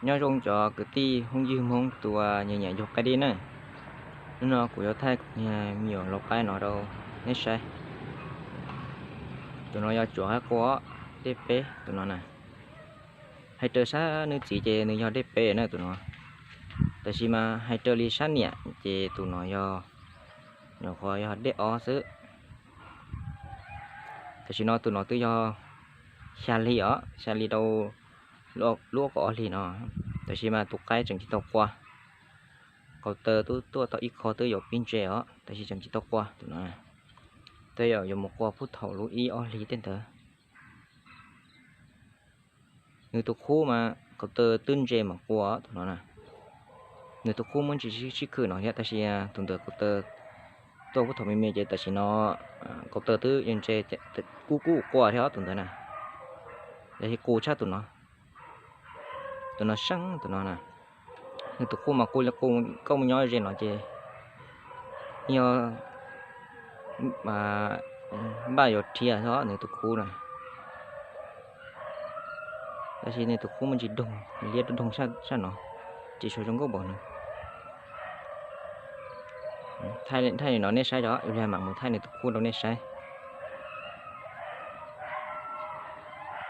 Nyob zoo cov kwv tij phooj ywg Hmoob tus uas nyiam nyiam yug qaib dib na. Hnub no kuv yuav thaij me nyuam lau qaib no rau nej saib. Tus no yog tsuav qaib qua dej peb tus no na. Hais raws sab nws txiv ces nws yog dej peb na tus no. Tab sis mas hais raws li sab niam ces tus no yog, nyuam qhuav yog dej ob xwb. Tam sim no tus no twb yog xya hli os, xya hli rau lub kaum ob hli no. Tab sis mas tus qaib tseem tsis tau qua. Kaus taw twb tuaj tau ib qho twb yuav pib ntse os, tab sis tseem tsis tau qua tus no. Tej zaum yuav mus qua puag thaum lub ib ob hlis tej ntawd. Nws tus qub mas kaus taw twb ntse mas qua tus no na. Nws tus qub muaj ntsis sib khwm no thiab, tab sis tus ntawd kaus taw tuaj puag thaum me me ces tam sim no kaus taw twb ntse, kub kub qua thiab tus ntawd na. Yog li qus tshaj tus no. Tus no seeb tus no na. Nws tus qub mas qus li qus koj mus nyob ze no ces yog npaj yuav rhiav xwb nws tus qub na. Tab sis nws tus qub muaj ntsis doog, liab doog sab no, tsis tshua zoo nkauj npaum no. Thaij li no nej saib os, ib pliag mam mus thaij nws tus qub rau nej saib.